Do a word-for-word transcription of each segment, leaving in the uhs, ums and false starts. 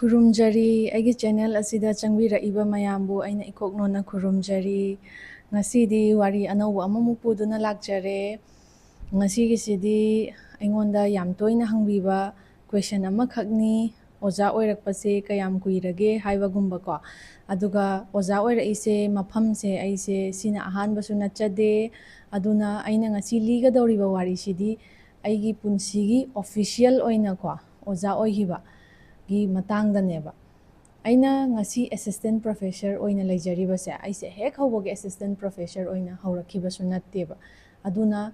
ꯈꯨꯔꯨꯝꯖꯔꯤ꯫ ꯑꯩꯒꯤ ꯆꯦꯅꯦꯜ ꯑꯁꯤꯗ ꯆꯪꯕꯤꯔꯛꯏꯕ ꯃꯌꯥꯝꯕꯨ ꯑꯩꯅ ꯏꯀꯣꯛ ꯅꯣꯟꯅ ꯈꯨꯔꯨꯝꯖꯔꯤ꯫ ꯉꯁꯤꯗꯤ ꯋꯥꯔꯤ ꯑꯅꯧꯕ ꯑꯃꯃꯨꯛ ꯄꯨꯗꯨꯅ ꯂꯥꯛꯆꯔꯦ꯫ ꯉꯁꯤꯒꯤꯁꯤꯗꯤ ꯑꯩꯉꯣꯟꯗ ꯌꯥꯝ ꯇꯣꯏꯅ ꯍꯪꯕꯤꯕ ꯀ꯭ꯋꯦꯁꯟ ꯑꯃꯈꯛꯅꯤ, "ꯑꯣꯖꯥ ꯑꯣꯏꯔꯛꯄꯁꯦ ꯀꯌꯥꯝ ꯀꯨꯏꯔꯒꯦ?" ꯍꯥꯏꯕꯒꯨꯝꯕꯀꯣ꯫ ꯑꯗꯨꯒ ꯑꯣꯖꯥ ꯑꯣꯏꯔꯛꯏꯁꯦ ꯃꯐꯝꯁꯦ ꯑꯩꯁꯦ ꯁꯤꯅ ꯑꯍꯥꯟꯕꯁꯨ ꯅꯠꯆꯗꯦ꯫ ꯑꯗꯨꯅ ꯑꯩꯅ ꯉꯁꯤ ꯂꯤꯒꯗꯧꯔꯤꯕ ꯋꯥꯔꯤꯁꯤꯗꯤ ꯑꯩꯒꯤ ꯄꯨꯟꯁꯤꯒꯤ ꯑꯣꯐꯤꯁꯤꯌꯦꯜ ꯑꯣꯏꯅꯀꯣ ꯑꯣꯖꯥ ꯑꯣꯏꯈꯤꯕꯒꯤ ꯃꯇꯥꯡꯗꯅꯦꯕ꯫ ꯑꯩꯅ ꯉꯁꯤ ꯑꯦꯁꯤꯁꯇꯦꯟ ꯄ꯭ꯔꯣꯐꯦꯁꯔ ꯑꯣꯏꯅ ꯂꯩꯖꯔꯤꯕꯁꯦ ꯑꯩꯁꯦ ꯍꯦꯛ ꯍꯧꯕꯒꯤ ꯑꯦꯁꯤꯁꯇꯦꯟ ꯄ꯭ꯔꯣꯐꯦꯁꯔ ꯑꯣꯏꯅ ꯍꯧꯔꯛꯈꯤꯕꯁꯨ ꯅꯠꯇꯦꯕ꯫ ꯑꯗꯨꯅ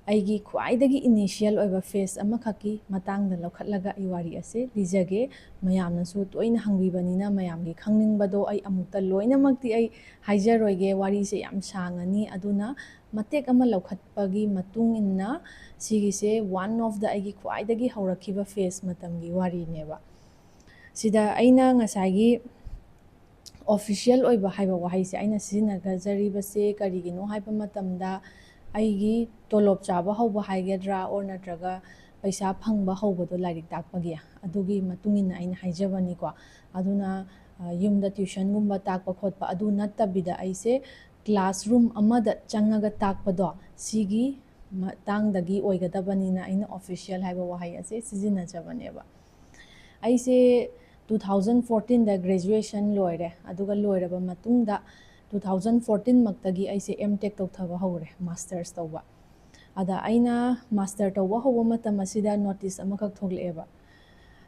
ꯑꯩꯒꯤ ꯈ꯭ꯋꯥꯏꯗꯒꯤ ꯏꯅꯤꯁꯤꯌꯦꯜ ꯑꯣꯏꯕ ꯐꯦꯁ ꯑꯃꯈꯛꯀꯤ ꯃꯇꯥꯡꯗ ꯂꯧꯈꯠꯂꯒ ꯑꯩ ꯋꯥꯔꯤ ꯑꯁꯦ ꯂꯤꯖꯒꯦ꯫ ꯃꯌꯥꯝꯅꯁꯨ ꯇꯣꯏꯅ ꯍꯪꯕꯤꯕꯅꯤꯅ ꯃꯌꯥꯝꯒꯤ ꯈꯪꯅꯤꯡꯕꯗꯣ ꯑꯩ ꯑꯃꯨꯛꯇ ꯂꯣꯏꯅꯃꯛꯇꯤ ꯑꯩ ꯍꯥꯏꯖꯔꯣꯏꯒꯦ, ꯋꯥꯔꯤꯁꯦ ꯌꯥꯝ ꯁꯥꯡꯉꯅꯤ꯫ ꯑꯗꯨꯅ ꯃꯇꯦꯛ ꯑꯃ ꯂꯧꯈꯠꯄꯒꯤ ꯃꯇꯨꯡ ꯏꯟꯅ ꯁꯤꯒꯤꯁꯦ ꯋꯥꯟ ꯑꯣꯐ ꯗ ꯑꯩꯒꯤ ꯈ꯭ꯋꯥꯏꯗꯒꯤ ꯍꯧꯔꯛꯈꯤꯕ ꯐꯦꯁ ꯃꯇꯝꯒꯤ ꯋꯥꯔꯤꯅꯦꯕ꯫ ꯁꯤꯗ ꯑꯩꯅ ꯉꯁꯥꯏꯒꯤ ꯑꯣꯐꯤꯁꯤꯌꯦꯜ ꯑꯣꯏꯕ ꯍꯥꯏꯕ ꯋꯥꯍꯩꯁꯦ ꯑꯩꯅ ꯁꯤꯖꯤꯟꯅꯖꯔꯤꯕꯁꯦ ꯀꯔꯤꯒꯤꯅꯣ ꯍꯥꯏꯕ ꯃꯇꯝꯗ ꯑꯩꯒꯤ ꯇꯣꯂꯣꯞ ꯆꯥꯕ ꯍꯧꯕ ꯍꯥꯏꯒꯗ꯭ꯔꯥ, ꯑꯣꯔ ꯅꯠꯇ꯭ꯔꯒ ꯄꯩꯁꯥ ꯐꯪꯕ ꯍꯧꯕꯗꯣ ꯂꯥꯏꯔꯤꯛ ꯇꯥꯛꯄꯒꯤ, ꯑꯗꯨꯒꯤ ꯃꯇꯨꯡ ꯏꯟꯅ ꯑꯩꯅ ꯍꯥꯏꯖꯕꯅꯤꯀꯣ꯫ ꯑꯗꯨꯅ, ꯑ, ꯌꯨꯝꯗ ꯇ꯭ꯌꯨꯁꯟꯒꯨꯝꯕ ꯇꯥꯛꯄ ꯈꯣꯠꯄ ꯑꯗꯨ ꯅꯠꯇꯕꯤꯗ ꯑꯩꯁꯦ ꯀ꯭ꯂꯥꯁꯔꯨꯝ ꯑꯃꯗ ꯆꯪꯉꯒ ꯇꯥꯛꯄꯗꯣ, ꯁꯤꯒꯤ ꯃꯇꯥꯡꯗꯒꯤ ꯑꯣꯏꯒꯗꯕꯅꯤꯅ ꯑꯩꯅ ꯑꯣꯐꯤꯁꯤꯌꯦꯜ ꯍꯥꯏꯕ ꯋꯥꯍꯩ ꯑꯁꯦ ꯁꯤꯖꯤꯟꯅꯖꯕꯅꯦꯕ꯫ ꯑꯩꯁꯦ ꯇꯨ ꯊꯥꯎꯖꯟ ꯐꯣꯔꯇꯤꯟꯗ ꯒ꯭ꯔꯦꯖꯨꯑꯦꯁꯟ ꯂꯣꯏꯔꯦ, ꯑꯗꯨꯒ ꯂꯣꯏꯔꯕ ꯃꯇꯨꯡꯗ ꯇꯨ ꯊꯥꯎꯖꯟ ꯐꯣꯔꯇꯤꯟꯃꯛꯇꯒꯤ ꯑꯩꯁꯦ ꯑꯦꯝ ꯇꯦꯛ ꯇꯧꯊꯕ ꯍꯧꯔꯦ, ꯃꯥꯁꯇꯔꯁ ꯇꯧꯕ꯫ ꯑꯗ ꯑꯩꯅ ꯃꯥꯁꯇꯔ ꯇꯧꯕ ꯍꯧꯕ ꯃꯇꯝ ꯑꯁꯤꯗ ꯅꯣꯇꯤꯁ ꯑꯃꯈꯛ ꯊꯣꯛꯂꯛꯑꯦꯕ꯫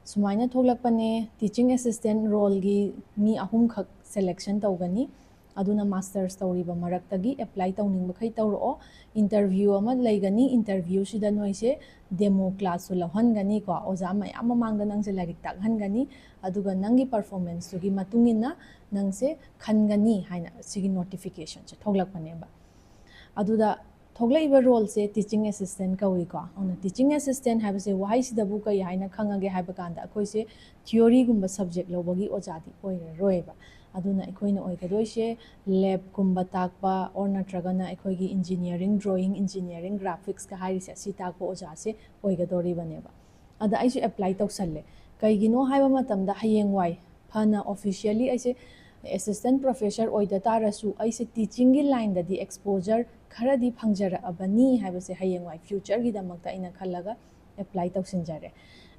ꯁꯨꯃꯥꯏꯅ ꯊꯣꯛꯂꯛꯄꯅꯦ, "ꯇꯤꯆꯤꯡ ꯑꯦꯁꯤꯁꯇꯦꯟ ꯔꯣꯜꯒꯤ ꯃꯤ ꯑꯍꯨꯝꯈꯛ ꯁꯦꯂꯦꯛꯁꯟ ꯇꯧꯒꯅꯤ, ꯑꯗꯨꯅ ꯃꯥꯁꯇꯔꯁ ꯇꯧꯔꯤꯕ ꯃꯔꯛꯇꯒꯤ ꯑꯦꯄ꯭ꯂꯥꯏ ꯇꯧꯅꯤꯡꯕꯈꯩ ꯇꯧꯔꯛꯑꯣ꯫ ꯏꯟꯇꯔꯚ꯭ꯌꯨ ꯑꯃ ꯂꯩꯒꯅꯤ, ꯏꯟꯇꯔꯚ꯭ꯌꯨꯁꯤꯗ ꯅꯣꯏꯁꯦ ꯗꯦꯃꯣ ꯀ꯭ꯂꯥꯁꯁꯨ ꯂꯧꯍꯟꯒꯅꯤꯀꯣ, ꯑꯣꯖꯥ ꯃꯌꯥꯝ ꯃꯃꯥꯡꯗ ꯅꯪꯁꯦ ꯂꯥꯏꯔꯤꯛ ꯇꯥꯛꯍꯟꯒꯅꯤ, ꯑꯗꯨꯒ ꯅꯪꯒꯤ ꯄꯔꯐꯣꯔꯃꯦꯟꯁꯇꯨꯒꯤ ꯃꯇꯨꯡ ꯏꯟꯅ ꯅꯪꯁꯦ ꯈꯟꯒꯅꯤ" ꯍꯥꯏꯅ ꯁꯤꯒꯤ ꯅꯣꯇꯤꯐꯤꯀꯦꯁꯟꯁꯦ ꯊꯣꯛꯂꯛꯄꯅꯦꯕ꯫ ꯑꯗꯨꯗ ꯊꯣꯛꯂꯛꯏꯕ ꯔꯣꯜꯁꯦ ꯇꯤꯆꯤꯡ ꯑꯦꯁꯤꯁꯇꯦꯟ ꯀꯧꯏꯀꯣ꯫ ꯑꯗꯨꯅ ꯇꯤꯆꯤꯡ ꯑꯦꯁꯤꯁꯇꯦꯟ ꯍꯥꯏꯕꯁꯦ ꯋꯥꯍꯩꯁꯤꯗꯕꯨ ꯀꯔꯤ ꯍꯥꯏꯅ ꯈꯪꯉꯒꯦ ꯍꯥꯏꯕ ꯀꯥꯟꯗ ꯑꯩꯈꯣꯏꯁꯦ ꯊꯤꯑꯣꯔꯤꯒꯨꯝꯕ ꯁꯕꯖꯦꯛ ꯂꯧꯕꯒꯤ ꯑꯣꯖꯥꯗꯤ ꯑꯣꯏꯔꯔꯣꯏꯕ꯫ ꯑꯗꯨꯅ ꯑꯩꯈꯣꯏꯅ ꯑꯣꯏꯒꯗꯣꯏꯁꯦ ꯂꯦꯕꯀꯨꯝꯕ ꯇꯥꯛꯄ, ꯑꯣꯔ ꯅꯠꯇ꯭ꯔꯒꯅ ꯑꯩꯈꯣꯏꯒꯤ ꯏꯟꯖꯤꯅꯤꯌꯥꯔꯤꯡ, ꯗ꯭ꯔꯣꯌꯤꯡ, ꯏꯟꯖꯤꯅꯤꯌꯥꯔꯤꯡ, ꯒ꯭ꯔꯥꯐꯤꯛꯁꯀ ꯍꯥꯏꯔꯤꯁꯦ, ꯑꯁꯤ ꯇꯥꯛꯄ ꯑꯣꯖꯥꯁꯦ ꯑꯣꯏꯒꯗꯧꯔꯤꯕꯅꯦꯕ꯫ ꯑꯗ ꯑꯩꯁꯨ ꯑꯦꯄ꯭ꯂꯥꯏ ꯇꯧꯁꯜꯂꯦ꯫ ꯀꯩꯒꯤꯅꯣ ꯍꯥꯏꯕ ꯃꯇꯝꯗ ꯍꯌꯦꯡꯋꯥꯏ ꯐꯅ officially ꯑꯩꯁꯦ assistant professor ꯑꯣꯏꯗ ꯇꯥꯔꯁꯨ ꯑꯩꯁꯦ teachingꯒꯤ lineꯗꯗꯤ exposure ꯈꯔꯗꯤ ꯐꯪꯖꯔꯛꯑꯕꯅꯤ ꯍꯥꯏꯕꯁꯦ ꯍꯌꯦꯡꯋꯥꯏ futureꯒꯤꯗꯃꯛꯇ ꯑꯩꯅ ꯈꯜꯂꯒ apply ꯇꯧꯁꯤꯟꯖꯔꯦ꯫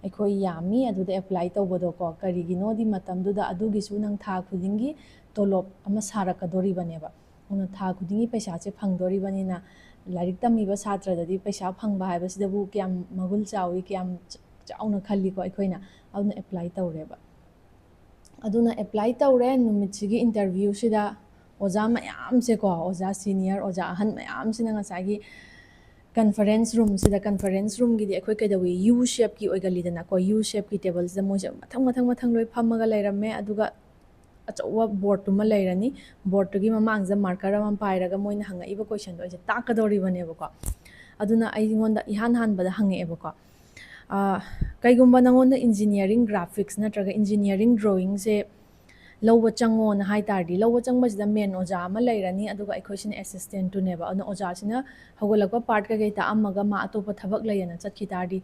ꯑꯩꯈꯣꯏ ꯌꯥꯝꯃꯤ ꯑꯗꯨꯗ apply ꯇꯧꯕꯗꯣꯀꯣ꯫ ꯀꯔꯤꯒꯤꯅꯣꯗꯤ ꯃꯇꯝꯗꯨꯗ ꯑꯗꯨꯒꯤꯁꯨ ꯅꯪ ꯊꯥ ꯈꯨꯗꯤꯡꯒꯤ ꯇꯣꯂꯣꯞ ꯑꯃ ꯁꯥꯔꯛꯀꯗꯣꯔꯤꯕꯅꯦꯕ꯫ ꯑꯗꯨꯅ ꯊꯥ ꯈꯨꯗꯤꯡꯒꯤ ꯄꯩꯁꯥꯁꯦ ꯐꯪꯗꯣꯔꯤꯕꯅꯤꯅ ꯂꯥꯏꯔꯤꯛ ꯇꯝꯃꯤꯕ ꯁꯥꯇ꯭ꯔꯗꯗꯤ ꯄꯩꯁꯥ ꯐꯪꯕ ꯍꯥꯏꯕꯁꯤꯗꯕꯨ ꯀꯌꯥꯝ ꯃꯒꯨꯟ ꯆꯥꯎꯏ, ꯀꯌꯥꯝ ꯆ-, ꯆꯥꯎꯅ ꯈꯜꯂꯤꯀꯣ ꯑꯩꯈꯣꯏꯅ꯫ ꯑꯗꯨꯅ apply ꯇꯧꯔꯦꯕ꯫ ꯑꯗꯨꯅ apply ꯇꯧꯔꯦ꯫ ꯅꯨꯃꯤꯠꯁꯤꯒꯤ interviewꯁꯤꯗ ꯑꯣꯖꯥ ꯃꯌꯥꯝꯁꯦꯀꯣ, ꯑꯣꯖꯥ senior, ꯑꯣꯖꯥ ꯑꯍꯟ ꯃꯌꯥꯝꯁꯤꯅ ꯉꯁꯥꯏꯒꯤ conference roomꯁꯤꯗ, conference roomꯒꯤꯗꯤ ꯑꯩꯈꯣꯏ ꯀꯩꯗꯧꯏ, U shapeꯀꯤ ꯑꯣꯏꯒꯜꯂꯤꯗꯅꯀꯣ꯫ U shapeꯀꯤ tableꯁꯤꯗ ꯃꯣꯏꯁꯦ ꯃꯊꯪ ꯃꯊꯪ ꯃꯊꯪ ꯂꯣꯏ ꯐꯝꯃꯒ ꯂꯩꯔꯝꯃꯦ꯫ ꯑꯗꯨꯒ ꯑꯆꯧꯕ boardꯇꯨꯃ ꯂꯩꯔꯅꯤ꯫ Boardꯇꯨꯒꯤ ꯃꯃꯥꯡꯁꯤꯗ marker ꯑꯃ ꯄꯥꯏꯔꯒ ꯃꯣꯏꯅ ꯍꯪꯉꯛꯏꯕ questionꯗꯣ ꯑꯩꯁꯦ ꯇꯥꯛꯀꯗꯧꯔꯤꯕꯅꯦꯕꯀꯣ꯫ ꯑꯗꯨꯅ ꯑꯩꯉꯣꯟꯗ ꯏꯍꯥꯟ ꯍꯥꯟꯕꯗ ꯍꯪꯉꯛꯑꯦꯕꯀꯣ, "ꯑ, ꯀꯩꯒꯨꯝꯕ ꯅꯉꯣꯟꯗ engineering graphics ꯅꯠꯇ꯭ꯔꯒ engineering drawingꯁꯦ ꯂꯧꯕ ꯆꯪꯉꯣꯅ ꯍꯥꯏ ꯇꯥꯔꯗꯤ?" ꯂꯧꯕ ꯆꯪꯕꯁꯤꯗ main ꯑꯣꯖꯥ ꯑꯃ ꯂꯩꯔꯅꯤ, ꯑꯗꯨꯒ ꯑꯩꯈꯣꯏꯁꯤꯅ assistantꯇꯨꯅꯦꯕ꯫ ꯑꯗꯨꯅ ꯑꯣꯖꯥꯁꯤꯅ ꯍꯧꯒꯠꯂꯛꯄ part ꯀꯩꯀꯩ ꯇꯥꯛꯑꯝꯃꯒ ꯃꯥ ꯑꯇꯣꯞꯄ ꯊꯕꯛ ꯂꯩꯌꯦꯅ ꯆꯠꯈꯤ ꯇꯥꯔꯗꯤ,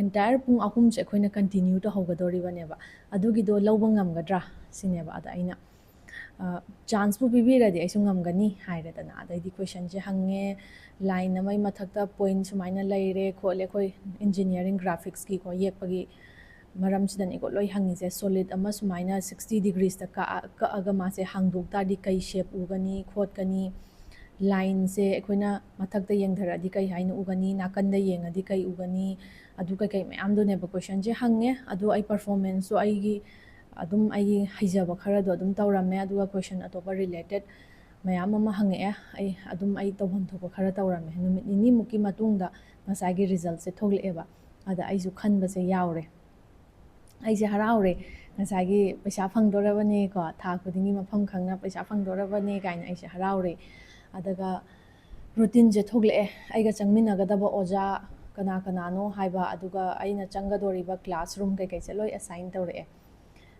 entire ꯄꯨꯡ ꯑꯍꯨꯝꯁꯦ ꯑꯩꯈꯣꯏꯅ continue ꯇꯧꯍꯧꯒꯗꯧꯔꯤꯕꯅꯦꯕ꯫ ꯑꯗꯨꯒꯤꯗꯣ ꯂꯧꯕ ꯉꯝꯒꯗ꯭ꯔꯥ ꯁꯤꯅꯦꯕ꯫ ꯑꯗ ꯑꯩꯅ, "ꯑ, chanceꯄꯨ ꯄꯤꯕꯤꯔꯗꯤ ꯑꯩꯁꯨ ꯉꯝꯒꯅꯤ" ꯍꯥꯏꯔꯦꯗꯅ꯫ ꯑꯗꯩꯗꯤ questionꯁꯦ ꯍꯪꯉꯦ, line ꯑꯃꯒꯤ ꯃꯊꯛꯇ point ꯁꯨꯃꯥꯏꯅ ꯂꯩꯔꯦ ꯈꯣꯠꯂꯦ, ꯑꯩꯈꯣꯏ engineering graphicsꯀꯤꯀꯣ, ꯌꯦꯛꯄꯒꯤ ꯃꯔꯝꯁꯤꯗꯅꯤꯀꯣ ꯂꯣꯏ ꯍꯪꯉꯤꯁꯦ꯫ Solid ꯑꯃ ꯁꯨꯃꯥꯏꯅ sixty degreesꯇ ꯀꯛꯑ-, ꯀꯛꯑꯒ ꯃꯥꯁꯦ ꯍꯥꯡꯗꯣꯛ ꯇꯥꯔꯗꯤ ꯀꯩ shape ꯎꯒꯅꯤ ꯈꯣꯠꯀꯅꯤ, lineꯁꯦ ꯑꯩꯈꯣꯏꯅ ꯃꯊꯛꯇ ꯌꯦꯡꯊꯔꯛꯑꯗꯤ ꯀꯩ ꯍꯥꯏꯅ ꯎꯒꯅꯤ, ꯅꯥꯀꯟꯗ ꯌꯦꯡꯉꯗꯤ ꯀꯩ ꯎꯒꯅꯤ, ꯑꯗꯨ ꯀꯩꯀꯩ ꯃꯌꯥꯝꯗꯨꯅꯦꯕ questionꯁꯦ ꯍꯪꯉꯦ꯫ ꯑꯗꯨ ꯑꯩ performanceꯁꯨ ꯑꯩꯒꯤ ꯑꯗꯨꯝ ꯑꯩꯒꯤ ꯍꯩꯖꯕ ꯈꯔꯗꯣ ꯑꯗꯨꯝ ꯇꯧꯔꯝꯃꯦ꯫ ꯑꯗꯨꯒ question ꯑꯇꯣꯞꯄ related ꯃꯌꯥꯝ ꯑꯃ ꯍꯪꯉꯛꯑꯦ꯫ ꯑꯩ ꯑꯗꯨꯝ ꯑꯩ ꯇꯧꯐꯝ ꯊꯣꯛꯄ ꯈꯔ ꯇꯧꯔꯝꯃꯦ꯫ ꯅꯨꯃꯤꯠ ꯅꯤꯅꯤꯃꯨꯛꯀꯤ ꯃꯇꯨꯡꯗ ꯉꯁꯥꯏꯒꯤ resultꯁꯦ ꯊꯣꯛꯂꯛꯑꯦꯕ꯫ ꯑꯗ ꯑꯩꯁꯨ ꯈꯟꯕꯁꯦ ꯌꯥꯎꯔꯦ꯫ ꯑꯩꯁꯦ ꯍꯔꯥꯎꯔꯦ꯫ ꯉꯁꯥꯏꯒꯤ ꯄꯩꯁꯥ ꯐꯪꯗꯣꯔꯕꯅꯦꯀꯣ, ꯊꯥ ꯈꯨꯗꯤꯡꯒꯤ ꯃꯐꯝ ꯈꯪꯅ ꯄꯩꯁꯥ ꯐꯪꯗꯣꯔꯕꯅꯦ ꯀꯥꯏꯅ ꯑꯩꯁꯦ ꯍꯔꯥꯎꯔꯦ꯫ ꯑꯗꯨꯒ routineꯁꯦ ꯊꯣꯛꯂꯛꯑꯦ꯫ ꯑꯩꯒ ꯆꯪꯃꯤꯟꯅꯒꯗꯕ ꯑꯣꯖꯥ ꯀꯅꯥ ꯀꯅꯥꯅꯣ ꯍꯥꯏꯕ, ꯑꯗꯨꯒ ꯑꯩꯅ ꯆꯪꯒꯗꯧꯔꯤꯕ classroom ꯀꯩꯀꯩꯁꯦ ꯂꯣꯏ assign ꯇꯧꯔꯛꯑꯦ꯫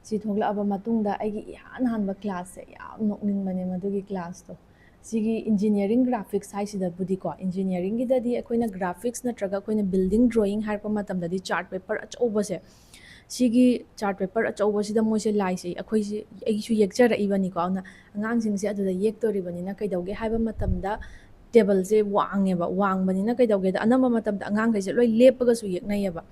ꯁꯤ ꯊꯣꯛꯂꯛꯑꯕ ꯃꯇꯨꯡꯗ ꯑꯩꯒꯤ ꯏꯍꯥꯟ ꯍꯥꯟꯕ classꯁꯦ ꯌꯥꯝ ꯅꯣꯛꯅꯤꯡꯕꯅꯦ ꯃꯗꯨꯒꯤ classꯇꯣ꯫ ꯁꯤꯒꯤ ꯏꯟꯖꯤꯅꯤꯌꯥꯔꯤꯡ ꯒ꯭ꯔꯥꯐꯤꯛꯁ ꯍꯥꯏꯁꯤꯗꯕꯨꯗꯤꯀꯣ, ꯏꯟꯖꯤꯅꯤꯌꯥꯔꯤꯡꯒꯤꯗꯗꯤ ꯑꯩꯈꯣꯏꯅ ꯒ꯭ꯔꯥꯐꯤꯛꯁ ꯅꯠꯇ꯭ꯔꯒ ꯑꯩꯈꯣꯏꯅ ꯕꯤꯜꯗꯤꯡ ꯗ꯭ꯔꯣꯌꯤꯡ ꯍꯥꯏꯔꯛꯄ ꯃꯇꯝꯗꯗꯤ ꯆꯥꯔꯠ ꯄꯦꯄꯔ ꯑꯆꯧꯕꯁꯦ, ꯁꯤꯒꯤ ꯆꯥꯔꯠ ꯄꯦꯄꯔ ꯑꯆꯧꯕꯁꯤꯗ ꯃꯣꯏꯁꯦ ꯂꯥꯏꯁꯦ ꯑꯩꯈꯣꯏꯁꯦ, ꯑꯩꯒꯤꯁꯨ ꯌꯦꯛꯆꯔꯛꯏꯕꯅꯤꯀꯣ꯫ ꯑꯗꯨꯅ ꯑꯉꯥꯡꯁꯤꯡꯁꯦ ꯑꯗꯨꯗ ꯌꯦꯛꯇꯣꯔꯤꯕꯅꯤꯅ ꯀꯩꯗꯧꯒꯦ ꯍꯥꯏꯕ ꯃꯇꯝꯗ ꯇꯦꯕꯜꯁꯦ ꯋꯥꯡꯉꯦꯕ꯫ ꯋꯥꯡꯕꯅꯤꯅ ꯀꯩꯗꯧꯒꯦꯗ, ꯑꯅꯝꯕ ꯃꯇꯝꯗ ꯑꯉꯥꯡꯈꯩꯁꯦ ꯂꯣꯏ ꯂꯦꯞꯄꯒꯁꯨ ꯌꯦꯛꯅꯩꯌꯦꯕ꯫